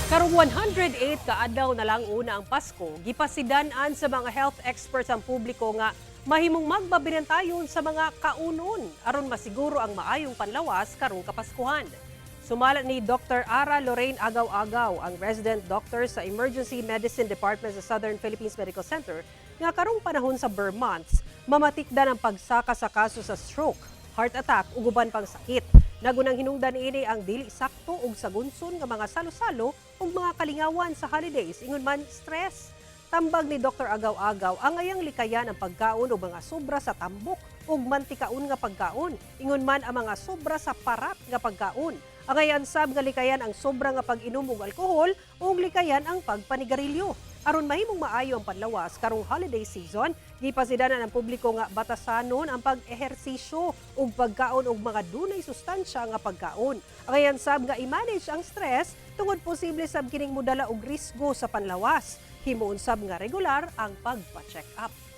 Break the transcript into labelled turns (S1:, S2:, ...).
S1: Karong 108 ka adlaw na lang una ang Pasko, gipasidan-an sa mga health experts ang publiko nga mahimong magbabinantayon sa mga kaunon aron masiguro ang maayong panlawas karong Kapaskuhan. Sumala ni Dr. Ara Lorraine Agaw-Agaw, ang resident doctor sa Emergency Medicine Department sa Southern Philippines Medical Center, nga karong panahon sa ber months, mamatikdan ang pagsaka sa kaso sa stroke, heart attack ug uban pang sakit. Nagunang hinungdan ini ang dili sakto ug sagunson nga mga salo-salo ug mga kalingawan sa holidays, ingon man stress. Tambag ni Dr. Agaw-Agaw, angayang likayan ang pagkaon og mga sobra sa tambok ug mantikaon nga pagkaon, ingon man ang mga sobra sa parat nga pagkaon. Angayan sab nga likayan ang sobra nga pag-inom og alkohol ug likayan ang pagpanigarilyo. Aron mahimong maayo ang panlawas karong holiday season, gipasidanan ang publiko nga batasanon ang pag-ehersisyo ug pagkaon og mga dunay sustansya nga pagkaon. Angayan sab nga i-manage ang stress tungod posible sab kining modala og risgo sa panlawas. Himuon sab nga regular ang pagpa-check up.